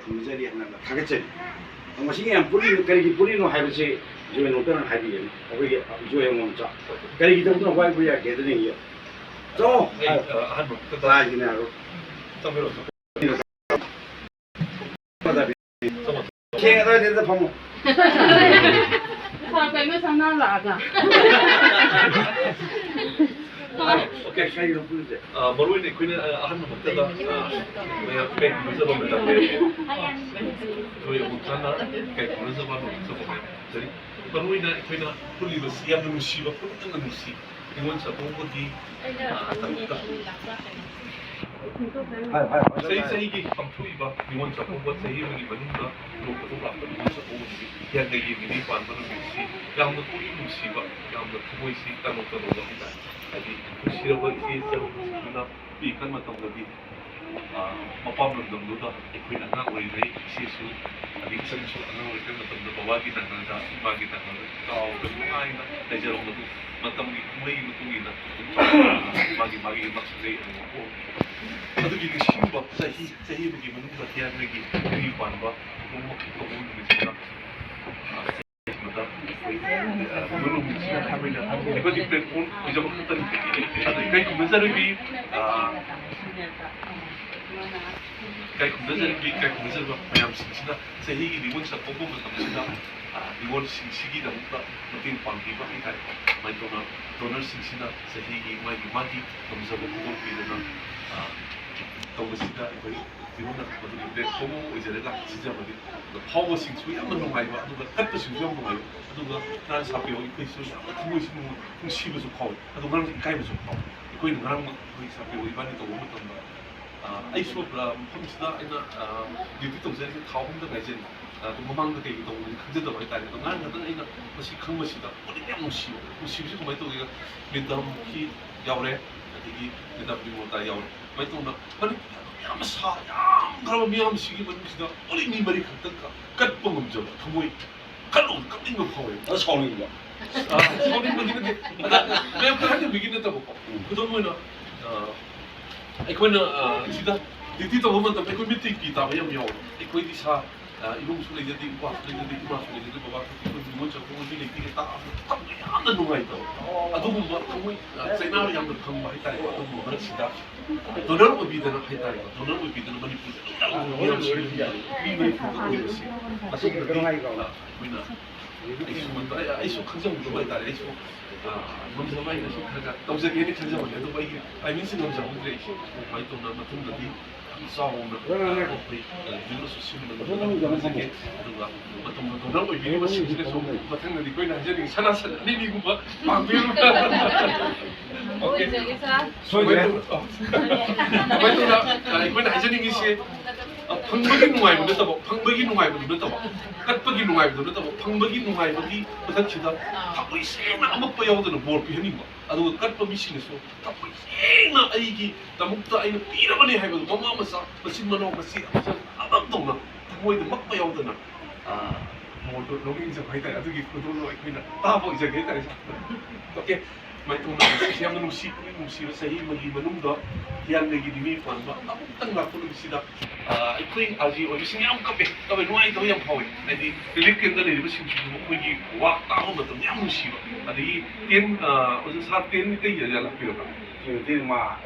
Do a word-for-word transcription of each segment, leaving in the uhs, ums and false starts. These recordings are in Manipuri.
ꯈꯨꯔꯨꯝꯖꯔꯤ ꯍꯥꯏꯅ ꯊꯥꯒꯠꯆꯔꯤ꯫ ꯃꯁꯤ ꯌꯥꯝ ꯄꯨꯛꯅꯤꯡ, ꯀꯔꯤꯒꯤ ꯄꯨꯛꯅꯤꯡꯅꯣ ꯍꯥꯏꯕꯁꯤ ꯖꯣꯏ ꯅꯣꯛꯇꯅ ꯍꯥꯏꯕꯤꯒꯅꯤ꯫ ꯑꯩꯈꯣꯏꯒꯤ ꯖꯣꯏ ꯑꯉꯣꯝꯆꯥ, ꯀꯔꯤꯒꯤꯗꯃꯛꯇ ꯋꯥꯏ ꯄꯨꯌꯥ ꯒꯦꯗꯔꯤꯡꯒꯤ? ꯆꯥꯎ! ꯑꯩ, ꯑ, ꯑꯍꯥꯟꯕ ꯈꯛꯇ ꯂꯥꯏꯒꯤꯅꯦ ꯍꯥꯏꯔꯣ꯫ ꯆꯪꯕꯤꯔꯣ, ꯆꯪꯕꯤꯔꯣ꯫ ꯊꯦꯡꯉꯦ, ꯑꯗꯨꯋꯥꯏꯗ ꯐꯝꯃꯣ꯫ ꯁꯥꯔ ꯀꯩꯅꯣ ꯁꯅꯥ ꯂꯥꯛꯑꯒ꯫ ꯑꯣꯀꯦ, ꯀꯩꯒꯤꯅꯣ ꯄꯨꯜꯂꯤꯁꯦ? ꯑ, ꯃꯔꯨ ꯑꯣꯏꯅ ꯑꯩꯈꯣꯏꯅ, ꯑ, ꯑꯍꯥꯟꯕ ꯃꯛꯇꯗ, ꯑ, ꯃꯌꯥꯝ ꯀꯩ ꯈꯨꯔꯨꯝꯖꯕ ꯑꯃ ꯂꯩꯔꯦ꯫ ꯑꯩꯈꯣꯏ ꯑꯃꯨꯛ ꯍꯟꯅ ꯀꯩ ꯈꯨꯔꯨꯝꯖꯕ ꯑꯃ ꯂꯩꯖꯕ ꯃꯌꯥꯝ ꯂꯩꯖꯔꯤ꯫ ꯃꯔꯨ ꯑꯣꯏꯅ ꯑꯩꯈꯣꯏꯅ ꯄꯨꯜꯂꯤꯕꯁꯤ ꯌꯥꯝꯅ ꯅꯨꯡꯁꯤꯕ, ꯄꯨꯛꯅꯤꯡ ꯌꯥꯝꯅ ꯅꯨꯡꯁꯤ꯫ ꯅꯤꯉꯣꯜ ꯆꯥꯛꯀꯧꯕꯒꯤ, ꯑ, ꯇꯥꯡꯀꯛ ꯍꯥꯏ, ꯍꯥꯏ, ꯍꯥꯏ, ꯆꯍꯤ ꯍꯥꯏ꯫ ꯆꯍꯤꯒꯤ ꯄꯥꯡꯊꯣꯛꯏꯕ ꯅꯤꯉꯣꯜ ꯆꯥꯛꯀꯧꯕ, ꯆꯍꯤ ꯑꯃꯒꯤ ꯃꯅꯨꯡꯗ ꯅꯣꯡ ꯐꯥꯗꯣꯛ ꯂꯥꯛꯄ ꯅꯤꯉꯣꯜ ꯆꯥꯛꯀꯧꯕ ꯅꯨꯃꯤꯠ, ꯍꯤꯌꯥꯡꯒꯩꯒꯤ ꯅꯤꯅꯤ ꯄꯥꯟꯕ ꯅꯨꯃꯤꯠꯁꯤ ꯌꯥꯝꯅ ꯄꯨꯛꯅꯤꯡ ꯅꯨꯡꯁꯤꯕ, ꯌꯥꯝꯅ ꯊꯃꯣꯏꯁꯤ ꯇꯅꯧ ꯇꯅꯧꯕ ꯍꯥꯏꯇꯥꯔꯦ꯫ ꯍꯥꯏꯗꯤ ꯅꯨꯡꯁꯤꯔꯕ ꯏꯆꯦ ꯏꯆꯜ ꯏꯅꯥꯎ ꯄꯤꯛꯏꯀꯥꯟ ꯃꯇꯝꯗꯗꯤ, ꯑ, ꯃꯄꯥꯝ ꯂꯝꯗꯝꯗꯨꯗ ꯑꯩꯈꯣꯏꯅ ꯑꯉꯥꯡ ꯑꯣꯏꯔꯤꯉꯩ ꯏꯆꯦꯁꯨ ꯑꯗꯩ ꯏꯆꯟꯁꯨ ꯑꯉꯥꯡ ꯑꯣꯏꯔꯤꯉꯩ ꯃꯇꯝꯗ ꯕꯕꯥꯒꯤ ꯅꯥꯀꯜꯗ, ꯏꯃꯥꯒꯤ ꯅꯥꯀꯜꯗ ꯆꯥꯎꯅ ꯅꯨꯡꯉꯥꯏꯅ ꯂꯩꯖꯔꯝꯕꯗꯨ ꯃꯇꯝꯒꯤ ꯀꯨꯝꯍꯩꯒꯤ ꯃꯇꯨꯡ ꯏꯟꯅ ꯑꯗꯨꯝ ꯆꯥꯎꯅ ꯃꯥꯒꯤ ꯃꯥꯒꯤ ꯃꯁꯥꯒꯩ ꯑꯗꯨꯝ ꯄꯣꯛ-, ꯑꯗꯨꯒꯤ ꯅꯤꯡꯁꯤꯡꯕ ꯆꯍꯤ, ꯆꯍꯤ ꯑꯃꯒꯤ ꯃꯅꯨꯡꯗ ꯍꯤꯌꯥꯡꯒꯩꯒꯤ ꯅꯤꯅꯤ ꯄꯥꯟꯕ ꯀꯨꯝꯍꯩ ꯇꯧꯕ ꯅꯨꯃꯤꯠꯁꯤꯗ, ꯑ, ꯃꯇꯝ ꯑꯩꯈꯣꯏ, ꯑ, ꯅꯨꯃꯤꯠꯁꯤꯗ ꯑꯩꯈꯣꯏꯅ, ꯑꯩꯈꯣꯏꯒꯤ platform ꯑꯣꯏꯖꯕ ꯈꯛꯇꯅꯤ꯫ ꯑꯗꯣ ꯏꯀꯥꯏ ꯈꯨꯝꯅꯖꯔꯤꯕꯤ, ꯑ, ꯏꯀꯥꯏ ꯈꯨꯝꯅꯖꯔꯤꯕꯤ, ꯏꯀꯥꯏ ꯈꯨꯝꯅꯖꯔꯤꯕ ꯃꯌꯥꯝꯁꯤꯡꯁꯤꯅ ꯆꯍꯤꯒꯤ ꯅꯤꯉꯣꯜ ꯆꯥꯛꯀꯧꯕ ꯃꯇꯝꯁꯤꯗ, ꯑ, ꯅꯤꯉꯣꯜꯁꯤꯡꯁꯤꯒꯤꯗꯃꯛꯇ ꯃꯇꯦꯡ ꯄꯥꯡꯕꯤꯕ ꯍꯥꯏꯇꯥꯔꯦ꯫ ꯑꯗꯨꯃꯥꯏꯅ ꯇꯧꯅ donorꯁꯤꯡꯁꯤꯅ ꯆꯍꯤꯒꯤ ꯃꯥꯒꯤ, ꯃꯥꯒꯤ ꯉꯝꯖꯕ ꯈꯨꯗꯣꯜ ꯄꯤꯗꯅ, ꯑ, ꯇꯧꯕꯁꯤꯗ ꯑꯩꯈꯣꯏ ꯐꯤꯔꯣꯟꯅ ꯃꯗꯨꯒꯤ platform ꯑꯃ ꯑꯣꯏꯖꯔꯒ ꯁꯤꯖꯕꯅꯤ꯫ ꯑꯗꯣ ꯐꯥꯎꯕꯁꯤꯡꯁꯨ ꯌꯥꯝꯅ ꯅꯨꯡꯉꯥꯏꯕ, ꯑꯗꯨꯒ ꯀꯠꯄꯁꯤꯡꯁꯨ ꯌꯥꯝ ꯅꯨꯡꯉꯥꯏꯕ, ꯑꯗꯨꯒ ꯉꯔꯥꯡ ꯁꯥꯄꯤꯌꯣ ꯑꯩꯈꯣꯏꯁꯨ ꯌꯥꯝꯅ ꯊꯃꯣꯏꯁꯤ ꯅꯨꯡ-, ꯅꯨꯡꯁꯤꯕꯁꯨ ꯐꯥꯎꯏ, ꯑꯗꯨꯒ ꯉꯔꯥꯡꯁꯨ ꯏꯀꯥꯏꯕꯁꯨ ꯐꯥꯎꯏ꯫ ꯑꯩꯈꯣꯏꯅ ꯉꯔꯥꯡꯃꯛ ꯑꯩꯈꯣꯏ ꯁꯥꯄꯤꯌꯣ ꯏꯕꯥꯅꯤ ꯇꯧꯕ ꯃꯇꯝꯗ, ꯑ, ꯑꯩꯁꯨ, ꯑ, ꯃꯐꯝꯁꯤꯗ ꯑꯩꯅ, ꯑ, duty ꯇꯧꯖꯔꯤꯁꯦ ꯊꯥ ꯑꯍꯨꯝꯗ ꯉꯥꯏꯖꯔꯤ꯫ ꯑ, ꯑꯗꯨ ꯃꯃꯥꯡꯗ ꯀꯩꯒꯤ ꯇꯧꯕꯅꯤ ꯈꯪꯖꯗꯕ ꯍꯥꯏꯇꯥꯔꯦ꯫ ꯑꯗꯣ ꯉꯔꯥꯡ ꯈꯛꯇꯪ ꯑꯩꯅ ꯃꯁꯤ ꯈꯪꯕꯁꯤꯗ ꯄꯨꯛꯅꯤꯡ ꯌꯥꯝ ꯅꯨꯡꯁꯤꯕ, ꯅꯨꯡꯁꯤꯕꯁꯤ ꯀꯃꯥꯏꯅ ꯇꯧꯒꯦꯗ, madamꯒꯤ ꯌꯥꯎꯔꯦ, ꯑꯗꯒꯤ madam ꯕꯤꯃꯣꯇꯥ ꯌꯥꯎꯔꯦ꯫ ꯁꯨꯃꯥꯏꯅ ꯇꯧꯅ ꯃꯅꯤꯄꯨꯔꯗ ꯌꯥꯝ ꯁꯥ-, ꯌꯥꯝꯈ꯭ꯔꯕ ꯃꯤꯌꯥꯝꯁꯤꯒꯤ ꯃꯅꯨꯡꯁꯤꯗ only ꯃꯤ ꯃꯔꯤ ꯈꯛꯇꯪ ꯀ-, ꯀꯠꯄ ꯉꯝꯖꯕ ꯊꯃꯣꯏ ꯈꯜꯂꯨ ꯀꯞꯅꯤꯡꯕ ꯐꯥꯎꯋꯦ꯫ ꯑꯗ ꯁꯥꯎꯅꯤꯡꯕ꯫ ꯑ, ꯁꯥꯎꯅꯤꯡꯕꯗꯤ ꯅꯠꯇꯦ꯫ ꯑꯗ ꯃꯌꯥꯝ ꯀꯛꯍꯟꯅꯤꯡꯕꯒꯤ ꯅꯠꯇꯕꯀꯣ꯫ ꯎꯝ꯫ ꯈꯨꯗꯝ ꯑꯣꯏꯅ, ꯑ, ꯑꯩꯈꯣꯏꯅ, ꯑ, ꯁꯤꯗ ꯗ꯭ꯌꯨꯇꯤ ꯇꯧꯕ ꯃꯇꯝꯗ ꯑꯩꯈꯣꯏ ꯃꯤꯠꯇꯒꯤ ꯄꯤ ꯇꯥꯕ ꯌꯥꯝ ꯌꯥꯎꯋꯦ꯫ ꯑꯩꯈꯣꯏꯗꯤ ꯁꯥ, ꯑ, ꯏꯕꯨꯡꯁꯨ ꯂꯩꯖꯗꯦ, ꯏꯄꯥꯁꯨ ꯂꯩꯖꯗꯦ, ꯏꯃꯥꯁꯨ ꯂꯩꯖꯗꯦ, ꯕꯕꯥꯁꯨ ꯂꯩꯖꯗꯦ, ꯑꯩꯈꯣꯏ ꯅꯤꯉꯣꯜ ꯆꯥꯛꯀꯧꯕ ꯃꯤ ꯂꯩꯇꯦ ꯇꯥꯕꯗ ꯊꯃꯣꯏ ꯌꯥꯝꯅ ꯅꯨꯡꯉꯥꯏꯇꯕ꯫ ꯑꯗꯨꯒꯨꯝꯕ ꯊꯃꯣꯏ, ꯑ, ꯆꯩꯅꯥ ꯌꯥꯝꯅ ꯐꯪꯕ ꯍꯥꯏꯇꯥꯔꯦ꯫ ꯑꯗꯨꯒꯨꯝꯕ ꯃꯔꯛꯁꯤꯗ ꯗꯣꯅꯔ ꯑꯣꯏꯕꯤꯗꯅ ꯍꯥꯏꯇꯥꯔꯦ, ꯗꯣꯅꯔ ꯑꯣꯏꯕꯤꯗꯅ ꯃꯅꯤꯄꯨꯔꯗ ꯌꯥꯝ ꯌꯥꯝ ꯁꯤꯖꯤꯟꯅꯕ ꯃꯤ ꯃꯅꯤꯄꯨꯔꯗ ꯑꯣꯏꯕꯁꯤ ꯃꯇꯨꯡꯗꯗꯤ, ꯑ, ꯑꯩꯈꯣꯏꯅ ꯑꯩꯁꯨ ꯉꯝꯕ-, ꯑꯩ-, ꯑꯩꯁꯨ ꯈꯪꯖꯍꯧꯗꯕ ꯍꯥꯏꯇꯥꯔꯦ꯫ ꯑꯩꯁꯨ, ꯑ, ꯉꯝꯖꯕ ꯍꯥꯏꯅꯁꯨ ꯈꯔ ꯈꯔ ꯇꯧꯖꯒꯦꯅ ꯈꯟꯖꯕꯅꯦ, ꯑꯗꯨꯕꯨ ꯑꯩꯒꯤ ꯇꯥꯏꯃꯤꯡꯁꯤ ꯉꯝꯖꯍꯧꯗ꯭ꯔꯦ꯫ ꯑꯩꯁꯨ ꯑꯗꯨꯃꯥꯏꯅ ꯇꯧꯅ ꯃꯇꯨꯡꯗꯗꯤ ꯌꯥꯝ ꯆꯥꯎꯅ, ꯑ, ꯑꯩꯈꯣꯏ, ꯑ, ꯌꯨꯝꯗꯁꯨ ꯁꯤꯟꯕ ꯉꯝꯅꯕ ꯇꯧꯖꯒꯦ꯫ ꯑꯗꯨꯒ ꯃꯇꯝ ꯗꯣꯅꯔ ꯑꯣꯏꯕꯤꯔꯤꯕꯁꯤꯡꯁꯤꯅꯁꯨ ꯃꯊꯪꯗꯗꯤ ꯑꯩꯈꯣꯏꯅ ꯍꯥꯏꯖꯅꯤꯡꯉꯤ, ꯁꯅꯥ ꯁꯟ ꯑꯅꯤꯅꯤꯒꯨꯝꯕ ꯄꯥꯝꯕꯤꯔꯝꯕ꯫ ꯑꯣꯀꯦ꯫ ꯑꯣꯏꯖꯒꯦ, ꯁꯥꯔ꯫ ꯁꯣꯏꯗ꯭ꯔꯦ꯫ ꯑꯗꯨꯃꯥꯏꯅ ꯇꯧꯅ, ꯑ, ꯑꯗꯨꯃꯥꯏꯅ ꯇꯧꯅ, ꯑ, ꯑꯩꯈꯣꯏꯅ ꯍꯥꯏꯖꯅꯤꯡꯉꯤꯁꯦ, ꯑ, ꯐꯪꯕꯒꯤ ꯅꯨꯡꯉꯥꯏꯕ ꯅꯠꯇꯕ, ꯐꯪꯕꯒꯤ ꯅꯨꯡꯉꯥꯏꯕꯗꯨ ꯅꯠꯇꯕ, ꯀꯠꯄꯒꯤ ꯅꯨꯡꯉꯥꯏꯕꯗꯨ ꯅꯠꯇꯕ, ꯐꯪꯕꯒꯤ ꯅꯨꯡꯉꯥꯏꯕꯒꯤ ꯃꯊꯛꯁꯤꯗ ꯊꯃꯣꯏ ꯁꯦꯡꯅ ꯑꯃꯠꯄ ꯌꯥꯎꯗꯅ ꯕꯣꯔ ꯄꯤꯍꯟꯅꯤꯡꯕ, ꯑꯗꯨꯒ ꯀꯠꯄ ꯃꯤꯁꯤꯡꯅꯁꯨ ꯊꯃꯣꯏ ꯁꯦꯡꯅ ꯑꯩꯒꯤꯗꯃꯛꯇ ꯑꯩꯅ ꯄꯤꯔꯕꯅꯤ ꯍꯥꯏꯕꯗꯨ ꯃꯃꯥ ꯃꯆꯥ, ꯃꯆꯤꯟ ꯃꯅꯥꯎ, ꯃꯆꯦ ꯑꯃꯆꯪ ꯑꯃꯃꯛꯇꯧꯅ ꯊꯃꯣꯏꯗ ꯃꯛꯄ ꯌꯥꯎꯗꯅ, ꯑ, ꯕꯣꯔꯗꯨ ꯂꯧꯅꯤꯡꯖꯕ ꯍꯥꯏꯇꯥꯔꯦ꯫ ꯑꯗꯨꯒꯤ ꯈꯨꯗꯣꯜꯗꯣ ꯑꯩꯈꯣꯏꯅ ꯇꯥꯕ ꯑꯣꯏꯖꯒꯦ ꯍꯥꯏꯇꯥꯔꯦ, ꯁꯥꯔ꯫ ꯑꯣꯀꯦ꯫ ꯃꯥꯏꯊꯣꯡꯅ ꯁꯤ ꯌꯥꯝꯅ ꯅꯨꯡꯁꯤ, ꯄꯨꯛꯅꯤꯡ ꯅꯨꯡꯁꯤꯕ ꯆꯍꯤ ꯑꯃꯒꯤ ꯃꯅꯨꯡꯗ ꯍꯤꯌꯥꯡꯒꯩꯒꯤ ꯅꯤꯅꯤ ꯄꯥꯟꯕ ꯑꯃꯨꯛꯇꯪ ꯂꯥꯛꯄ ꯅꯨꯃꯤꯠꯁꯤꯗ, ꯑ, ꯑꯩꯈꯣꯏ ꯑꯥꯔ ꯖꯦ ꯑꯣꯏꯕꯁꯤꯡ ꯌꯥꯝ ꯀꯞꯄꯦ, ꯀꯞꯄꯦ, ꯅꯨꯡꯉꯥꯏꯇꯕ ꯌꯥꯝ ꯐꯥꯎꯋꯦ꯫ ꯍꯥꯏꯗꯤ ꯔꯤꯂꯤꯐ ꯀꯦꯝꯞꯇ ꯂꯩꯔꯤꯕꯁꯤꯡꯁꯤꯁꯨ ꯃꯈꯣꯏꯒꯤ ꯋꯥ ꯇꯥꯕ ꯃꯇꯝꯗ ꯌꯥꯝ ꯅꯨꯡꯁꯤꯕ꯫ ꯑꯗꯒꯤ ꯇꯦꯟ, ꯑ, ꯑꯣꯖꯥ ꯁꯥꯔ ꯇꯦꯟ ꯃꯤꯇꯩꯒꯤ ꯑꯣꯖꯥ ꯂꯥꯛꯄꯤꯔꯕ꯭ꯔꯥ? ꯁꯤ ꯃꯤꯇꯩ ꯃꯥ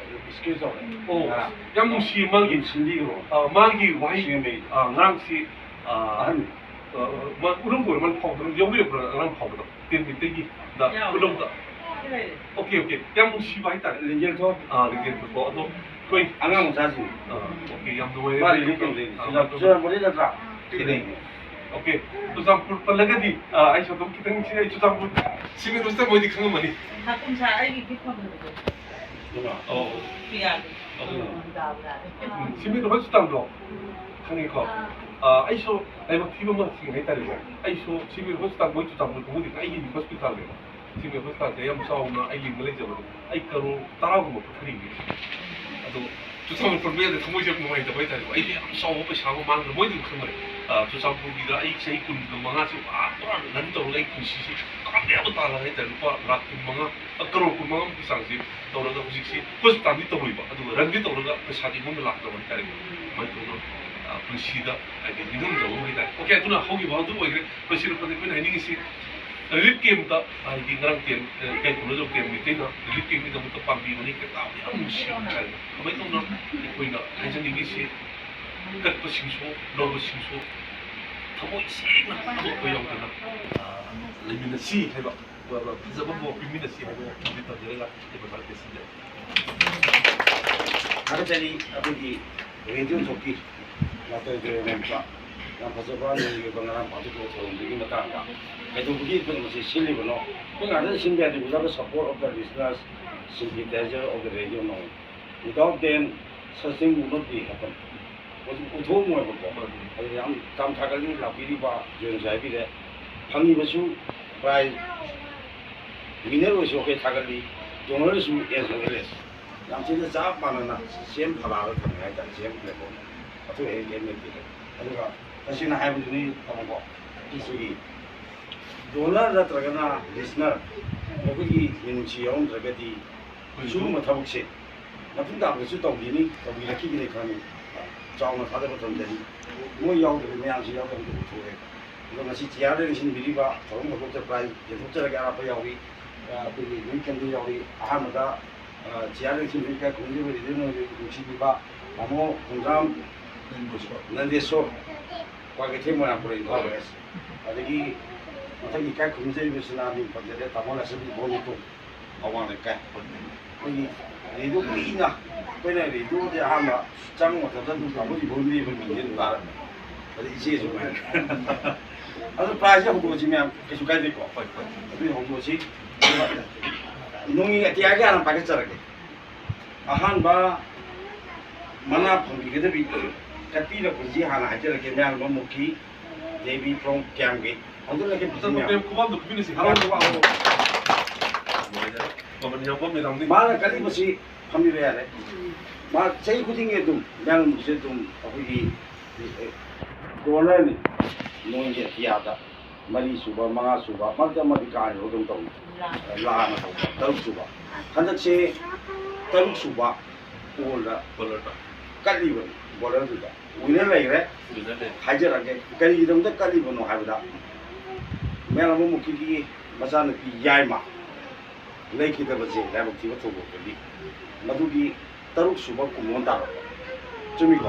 ꯑꯦꯛꯁꯀ꯭ꯌꯨꯁ ꯇꯧꯔꯦ꯫ ꯑꯣ, ꯉꯔꯥꯡ ꯌꯥꯝ ꯅꯨꯡꯁꯤꯌꯦ ꯃꯥꯒꯤ, ꯁꯤꯟꯕꯤꯈ꯭ꯔꯣ꯫ ꯑ, ꯃꯥꯒꯤ ꯋꯥꯍꯩ, ꯁꯤꯡꯉꯩ꯫ ꯑ, ꯉꯔꯥꯡꯁꯤ, ꯑ, ꯑꯍꯟ꯫ ꯑ, ꯃꯥ ꯎꯔꯝꯕ ꯑꯣꯏꯔ ꯃꯥꯅ ꯐꯥꯎꯗ꯭ꯔ ꯌꯥꯎꯕꯤꯔꯛꯄ꯭ꯔꯥ? ꯉꯔꯥꯡ ꯐꯥꯎꯕꯗ ꯇꯦꯟ ꯃꯤꯇꯩꯒꯤꯗ ꯌꯥꯎꯋꯦ꯫ ꯎꯠꯂꯝꯗ꯫ ꯁꯤ ꯂꯩꯔꯦ꯫ Okay, okay. ꯌꯥꯝ ꯅꯨꯡꯁꯤꯕ ꯍꯥꯏꯇꯥꯔꯦ꯫ ꯂꯤꯡꯖꯦꯜ ꯊꯣꯛ꯫ ꯑꯥ, ꯂꯤꯡꯖꯦꯜ ꯊꯣꯛꯄ꯫ ꯑꯗꯣ ꯑꯩꯈꯣꯏ ꯑꯉꯥꯡ ꯃꯆꯥꯁꯤꯡ꯫ ꯑꯥ, ꯑꯣꯀꯦ, ꯌꯥꯝ ꯅꯨꯡꯉꯥꯏꯔꯦ꯫ ꯃꯥ ꯔꯤꯂꯤꯐ ꯀꯦꯝꯞ ꯂꯩ꯫ ꯑꯥ, ꯆꯨꯔꯆꯥꯟꯄꯨꯔꯗ ꯅꯠꯇ꯭ꯔꯥ? ꯁꯤ ꯂꯩ꯫ ꯑꯣꯀꯦ꯫ ꯆꯨꯔꯆꯥꯟꯄꯨꯔ ꯄꯜꯂꯒꯗꯤ, ꯑꯥ, ꯑꯩꯁꯨ ꯑꯗꯨꯝ ꯈꯤꯇꯪ ꯁꯤ, ꯑꯩ ꯆꯨꯔꯆꯥꯟꯄꯨꯔ ꯁꯤꯃꯦꯟ ꯍꯣꯁꯇꯦꯜ ꯃꯣꯏꯗꯤ ꯈꯪꯉꯝꯃꯅꯤ꯫ ꯍꯥꯀꯨꯝ ꯁꯥ ꯑꯩꯒꯤ ꯒꯤꯐ ꯐꯪꯕꯗꯣ꯫ ꯑꯣ꯫ ꯄ꯭ꯔꯤꯌꯥꯒꯤ꯫ ꯑꯣ꯫ ꯗꯥꯎ ꯌꯥꯔꯦ꯫ ꯎꯝ, ꯁꯤꯃꯦꯟ ꯍꯣꯁꯄꯤꯇꯥꯜꯗꯣ ꯈꯪꯉꯤꯀꯣ? ꯑꯥ꯫ ꯑꯥ, ꯑꯩꯁꯨ ꯂꯥꯏꯕꯛ ꯊꯤꯕ ꯑꯃ ꯍꯥꯏꯇꯥꯔꯦꯀꯣ꯫ ꯑꯩꯁꯨ ꯁꯤꯃꯦꯟ ꯍꯣꯁꯄꯤꯇꯥꯜ, ꯃꯣꯏ ꯆꯨꯔꯆꯥꯟꯄꯨꯔ ꯀꯥꯡꯕꯨꯗꯤ ꯑꯩꯒꯤ ꯍꯣꯁꯄꯤꯇꯥꯜꯅꯦꯕ꯫ ꯁꯤꯃꯦꯟ ꯍꯣꯁꯄꯤꯇꯥꯜꯁꯦ ꯌꯥꯝ ꯆꯥꯎꯅ ꯑꯩ ꯂꯤꯡꯕ ꯂꯩꯖꯕꯅꯤ꯫ ꯑꯩ ꯀꯔꯣꯔ ꯇꯔꯥꯒꯨꯝꯕ ꯄꯨꯊꯔꯤꯅꯤ꯫ ꯑꯗꯣ ꯆꯨꯔꯆꯥꯟꯄꯨꯔ ꯐꯝꯕ ꯌꯥꯗꯦ, ꯊꯃꯣꯏꯁꯦ ꯌꯥꯝ ꯅꯨꯡꯉꯥꯏꯇꯕ ꯍꯥꯏꯇꯥꯔꯦꯀꯣ꯫ ꯑꯩꯗꯤ ꯌꯥꯝ ꯆꯥꯎꯕ ꯄꯩꯁꯥ ꯑꯃ ꯃꯥꯡꯈ꯭ꯔꯦ, ꯃꯣꯏꯗꯤ ꯑꯗꯨꯝ ꯈꯪꯕꯅꯦ꯫ ꯑ, ꯆꯨꯔꯆꯥꯟꯄꯨꯔꯒꯤꯗ ꯑꯩ ꯆꯍꯤ ꯀꯨꯟꯒ ꯃꯉꯥꯁꯦ ꯄꯨꯔꯥ, ꯄꯨꯔꯥ ꯔꯟ ꯇꯧꯔꯒ ꯑꯩ ꯄꯨꯟꯁꯤꯁꯦ ꯀꯥꯟꯅꯕ ꯇꯥꯜꯂꯒ ꯍꯥꯏꯇꯥꯔꯦ, ꯂꯨꯄꯥ ꯂꯥꯈ ꯀꯨꯟ ꯃꯉꯥ, ꯑ, ꯀꯔꯣꯔ ꯀꯨꯟ ꯃꯉꯥꯃꯨꯛꯀꯤ ꯆꯥꯡꯁꯦ ꯇꯧꯔꯒ ꯍꯧꯖꯤꯛꯁꯤ ꯍꯣꯁꯄꯤꯇꯥꯜꯗꯤ ꯇꯧꯔꯤꯕ, ꯑꯗꯨꯒ ꯔꯟꯗꯤ ꯇꯧꯔꯒ ꯄꯩꯁꯥꯗꯤ ꯃꯣꯏꯅ ꯂꯥꯛꯇꯕ ꯍꯥꯏꯇꯥꯔꯦꯀꯣ꯫ ꯑꯗꯨꯃꯥꯏꯅ ꯇꯧꯗꯅ, ꯑ, ꯄꯨꯟꯁꯤꯗ ꯍꯥꯏꯗꯤ ꯅꯤꯡꯉꯝꯗꯕ ꯑꯃ ꯍꯥꯏꯇꯥꯔꯦ꯫ ꯑꯣꯀꯦ, ꯑꯗꯨꯅ ꯍꯧꯈꯤꯕ ꯑꯗꯨ ꯑꯣꯏꯈ꯭ꯔꯦ꯫ ꯂꯣꯏꯁꯤꯜꯂꯛꯄꯗ ꯑꯩꯈꯣꯏꯅ ꯍꯥꯏꯅꯤꯡꯉꯤꯁꯤ, ꯔꯤꯂꯤꯐ ꯀꯦꯝꯞꯇ, ꯍꯥꯏꯗꯤ ꯉꯔꯥꯡ ꯀꯦꯝꯞ, ꯑ, ꯏꯀꯥꯏ ꯈꯨꯝꯅꯖꯕ ꯀꯦꯝꯞ ꯃꯩꯇꯩꯅ ꯔꯤꯂꯤꯐ ꯀꯦꯝꯞꯀꯤꯗꯃꯛꯇ ꯄꯥꯝꯕꯤ ꯃꯅꯤ ꯀꯌꯥ ꯌꯥꯝ ꯅꯨꯡꯁꯤꯕ ꯍꯥꯏꯇꯥꯔꯦ꯫ ꯀꯃꯥꯏꯅ ꯇꯧꯅ ꯑꯩꯈꯣꯏꯅ ꯍꯥꯏꯖꯅꯤꯡꯉꯤꯁꯤ, ꯀꯠꯄꯁꯤꯡꯁꯨ, ꯂꯧꯕꯁꯤꯡꯁꯨ ꯊꯃꯣꯏ ꯁꯦꯡꯅ ꯑꯇꯣꯞꯄ ꯌꯥꯎꯗꯅ, ꯑ, ꯂꯩꯃꯤꯟꯅꯁꯤ ꯍꯥꯏꯕ, ꯑ, ꯐꯖꯕ ꯄꯥꯎ ꯄꯤꯃꯤꯟꯅꯁꯤ ꯍꯥꯏꯕ ꯋꯥꯐꯝꯁꯤ ꯊꯝꯖꯔꯒ ꯑꯩ ꯃꯇꯥꯡ ꯂꯣꯏꯁꯤꯟꯖꯔꯦ꯫ ꯊꯥꯒꯠꯆꯔꯤ ꯑꯩꯈꯣꯏꯒꯤ ꯔꯦꯗꯤꯑꯣ ꯖꯣꯀꯤ ꯗꯥꯛꯇꯔ ꯖꯣꯌꯅꯟꯗ, ꯌꯥꯝ ꯐꯖꯕ ꯅꯪꯒꯤ ꯑꯣꯏꯕ ꯉꯔꯥꯡ ꯄꯥꯡꯊꯣꯛꯈꯤꯕ ꯊꯧꯔꯝꯗꯨꯒꯤ ꯃꯇꯥꯡꯗ꯫ ꯀꯩꯗꯧꯕꯒꯤ ꯑꯩꯈꯣꯏꯅ ꯃꯁꯤ ꯁꯤꯜꯂꯤꯕꯅꯣ? ꯑꯩꯈꯣꯏ ꯉꯥꯛꯇꯅ ꯁꯤꯟꯕ ꯌꯥꯗꯦ, without the support of the listeners, sympathizer of the radio now. Without them, such thing would not be happen. ꯍꯧꯖꯤꯛ ꯎꯠꯊꯣꯛꯑꯝꯃꯣꯏꯕꯀꯣ꯫ ꯑꯗꯨꯅ ꯌꯥꯝ ꯌꯥꯝ ꯊꯥꯒꯠꯂꯤ, ꯂꯥꯛꯄꯤꯔꯤꯕ ꯖꯣꯌꯟꯁꯨ ꯍꯥꯏꯕꯤꯔꯦ, ꯐꯪꯉꯤꯕꯁꯨ prize winner ꯑꯣꯏꯁꯨ ꯑꯩꯈꯣꯏ ꯊꯥꯒꯠꯂꯤ, donor ꯁꯨ as well as ꯌꯥꯝ ꯊꯤꯅ ꯆꯞ ꯃꯥꯟꯅꯅ ꯁꯦꯝ ꯐꯂꯥꯗ ꯊꯝꯃꯦ ꯍꯥꯏꯇꯥꯔꯦ, ꯁꯦꯝ platform ꯑꯊꯣꯏ ꯑꯍꯦꯟ ꯀꯔꯤꯝ ꯂꯩꯇꯦ꯫ ꯑꯗꯨꯒ ꯇꯁꯦꯡꯅ ꯍꯥꯏꯕꯗꯨꯅꯤ ꯇꯥꯃꯣꯀꯣ, ꯑꯩꯈꯣꯏꯒꯤ donor ꯅꯠꯇ꯭ꯔꯒꯅ listener, ꯃꯈꯣꯏꯒꯤ ꯃꯤꯅꯨꯡꯁꯤ ꯌꯥꯎꯔꯝꯗ꯭ꯔꯒꯗꯤ ꯁꯤꯒꯨꯝꯕ ꯊꯕꯛꯁꯦ ꯃꯇꯨꯡ ꯇꯥꯕꯗꯁꯨ ꯇꯧꯈꯤꯅꯤ, ꯇꯧꯕꯤꯔꯛꯈꯤꯒꯅꯤ ꯈꯪꯉꯤ꯫ ꯆꯥꯎꯅ ꯊꯥꯖꯕ ꯊꯝꯖꯔꯤ꯫ ꯃꯣꯏ ꯌꯥꯎꯗ꯭ꯔꯗꯤ ꯃꯌꯥꯝꯁꯤ ꯌꯥꯎꯗꯕꯗꯤ ꯎꯊꯣꯛꯑꯦ꯫ ꯑꯗꯣ ꯉꯁꯤ chair ꯗ ꯂꯦꯡꯁꯤꯟꯕꯤꯔꯤꯕ ꯊꯧꯔꯝ ꯍꯧꯗꯣꯛꯆ prize ꯌꯦꯟꯊꯣꯛꯆꯔꯒꯦ ꯑꯔꯥꯞꯄ ꯌꯥꯎꯔꯤ꯫ ꯑ, ꯑꯩꯈꯣꯏꯒꯤ ꯅ꯭ꯌꯨ ꯀꯦꯟꯗꯜ ꯌꯥꯎꯔꯤ꯫ ꯑꯍꯥꯟꯕꯗ, ꯑ, chair ꯂꯦꯡꯁꯤꯟꯕꯤꯔꯤꯕ ꯈꯨꯟꯒꯤ ꯑꯣꯏꯔꯤꯕ ꯅꯨꯡꯁꯤꯕꯤꯕ ꯇꯥꯃꯣ ꯈꯣꯡꯖꯥꯝ ꯅꯟꯗꯦꯁꯣꯔ, ꯀ꯭ꯋꯥꯀꯩꯊꯦꯜ ꯃꯣꯏꯔꯥꯡꯄꯨꯔꯦꯜ ꯏꯝꯐꯥꯜ ꯋꯦꯁ꯫ ꯑꯗꯒꯤ ꯃꯊꯪꯒꯤ ꯏꯀꯥꯏ ꯈꯨꯝꯅꯖꯔꯤꯕꯁꯤꯅ ꯃꯤꯡ ꯄꯟꯖꯔꯦ, ꯇꯥꯃꯣ ꯂꯥꯏꯁ꯭ꯔꯝꯕꯤ ꯏꯕꯣꯝ ꯅꯤꯇꯣꯝ, ꯑꯋꯥꯡ ꯂꯩꯀꯥꯏ꯫ ꯑꯩꯈꯣꯏꯒꯤ ꯔꯦꯗꯤꯑꯣ ꯀꯨꯏꯅ, ꯑꯩꯈꯣꯏꯅ ꯔꯦꯗꯤꯑꯣꯁꯦ ꯑꯍꯥꯟꯕ ꯆꯪꯕ ꯃꯇꯝꯗ ꯑꯗꯨꯝ ꯇꯥꯃꯣ ꯏꯕꯣꯝ ꯅꯤꯇꯣꯝꯒꯤ ꯃꯤꯡꯁꯦ ꯑꯗꯨꯝ ꯇꯥꯔꯝꯃꯦ꯫ ꯑꯗꯩ ꯏꯆꯦꯁꯨ ꯉꯥꯏꯔꯦ꯫ ꯑꯗꯨ prize ꯁꯦ ꯍꯧꯗꯣꯛꯑꯁꯤ ꯃꯌꯥꯝ, ꯀꯩꯁꯨ ꯀꯥꯏꯗꯦꯀꯣ꯫ ꯍꯣꯏ, ꯍꯣꯏ꯫ ꯑꯗꯨꯗꯤ ꯍꯧꯗꯣꯛꯑꯁꯤ꯫ ꯅꯣꯡꯏ ꯑꯇꯤꯌꯥꯒꯤ ꯍꯥꯟꯅ ꯄꯥꯏꯈꯠꯆꯔꯒꯦ꯫ ꯑꯍꯥꯟꯕ ꯃꯅꯥ ꯐꯪꯕꯤꯒꯗꯕꯤ ꯀꯠꯄꯤꯔꯛꯄꯁꯤ ꯍꯥꯟꯅ ꯍꯥꯏꯖꯔꯛꯀꯦ, ꯃꯌꯥꯝ ꯃꯃꯨꯛꯀꯤ ꯗꯦꯕꯤ ꯐ꯭ꯔꯣꯝ ꯀ꯭ꯌꯥꯝꯒꯤ꯫ ꯍꯧꯖꯤꯛ ꯂꯩꯀꯦ ꯃꯇꯝ ꯃꯌꯥꯝ꯫ ꯃꯇꯝ ꯈꯨꯕꯝꯗ ꯐꯝꯃꯤꯟꯅꯁꯤ꯫ ꯍꯔꯥꯎ ꯍꯔꯥꯎ ꯍꯔꯥꯎ꯫ ꯃꯃꯜ ꯌꯥꯝꯕ ꯃꯦꯗꯥꯝꯅꯤ꯫ ꯃꯥꯅ ꯀꯠꯂꯤꯕꯁꯤ ꯐꯝꯕꯤꯕ ꯌꯥꯔꯦ꯫ ꯃꯥ ꯆꯍꯤ ꯈꯨꯗꯤꯡꯒꯤ ꯑꯗꯨꯝ ꯃꯌꯥꯝꯁꯦ ꯑꯗꯨꯝ ꯑꯩꯈꯣꯏꯒꯤ ꯒꯣꯔꯅꯔꯅꯤ ꯅꯣꯏꯒꯤ ꯑꯦꯔꯤꯌꯥꯗ ꯃꯔꯤ ꯁꯨꯕ, ꯃꯉꯥ ꯁꯨꯕ, ꯃꯔꯛꯇ ꯑꯃꯗꯤ ꯀꯥ ꯍꯦꯟꯅ ꯑꯗꯨꯝ ꯇꯧꯏ꯫ ꯂꯥꯟꯅ ꯇꯧꯕ ꯇꯔꯨꯛ ꯁꯨꯕ꯫ ꯍꯟꯗꯛꯁꯦ ꯇꯔꯨꯛ ꯁꯨꯕ ꯄꯣꯜꯗ ꯀꯠꯂꯤꯕꯅꯤ꯫ ꯕꯣꯂꯔꯗꯨꯗ ꯋꯤꯅꯔ ꯂꯩꯈ꯭ꯔꯦ꯫ ꯍꯥꯏꯖꯔꯛꯑꯒꯦ, ꯀꯔꯤꯒꯤꯗꯃꯛꯇ ꯀꯠꯂꯤꯕꯅꯣ ꯍꯥꯏꯕꯗ, ꯃꯌꯥꯝ ꯑꯃ ꯃꯨꯈꯤꯒꯤ ꯃꯆꯥꯅꯨꯄꯤ ꯌꯥꯏꯃ ꯂꯩꯈꯤꯗꯕꯁꯦ ꯂꯥꯏꯕꯛ ꯊꯤꯕ ꯊꯧꯗꯣꯛꯇꯒꯤ ꯃꯗꯨꯒꯤ ꯇꯔꯨꯛ ꯁꯨꯕ ꯀꯨꯝꯑꯣꯟ ꯇꯥꯔꯛꯄ꯫ ꯆꯨꯝꯃꯤꯀꯣ?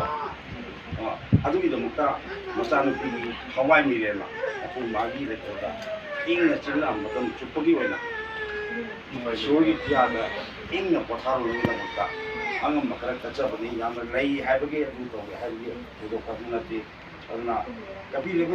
ꯑ, ꯑꯗꯨꯒꯤꯗꯃꯛꯇ ꯃꯆꯥꯅꯨꯄꯤꯒꯤ ꯊꯋꯥꯏ ꯃꯤꯔꯦꯜꯅ ꯑꯩꯈꯣꯏ ꯃꯥꯒꯤ ꯂꯩꯀꯣꯜꯗ ꯏꯪꯅ ꯆꯤꯛꯅ ꯃꯇꯝ ꯆꯨꯞꯄꯒꯤ ꯑꯣꯏꯅ ꯏꯁꯣꯔꯒꯤ ꯄꯤꯌꯥꯗ ꯏꯪꯅ ꯄꯣꯊꯥꯔꯨꯅꯕꯒꯤꯗꯃꯛꯇ ꯑꯉꯝꯕ ꯈꯔ ꯀꯠꯆꯕꯅꯤ꯫ ꯌꯥꯝꯅ ꯂꯩ ꯍꯥꯏꯕꯒꯤ, ꯑꯗꯨ ꯇꯧꯋꯦ ꯍꯥꯏꯕꯒꯤ ꯊꯣꯏꯗꯣꯛꯄ ꯑꯗꯨ ꯅꯠꯇꯦ꯫ ꯑꯗꯨꯅ ꯀꯕꯤ ꯂꯩꯕ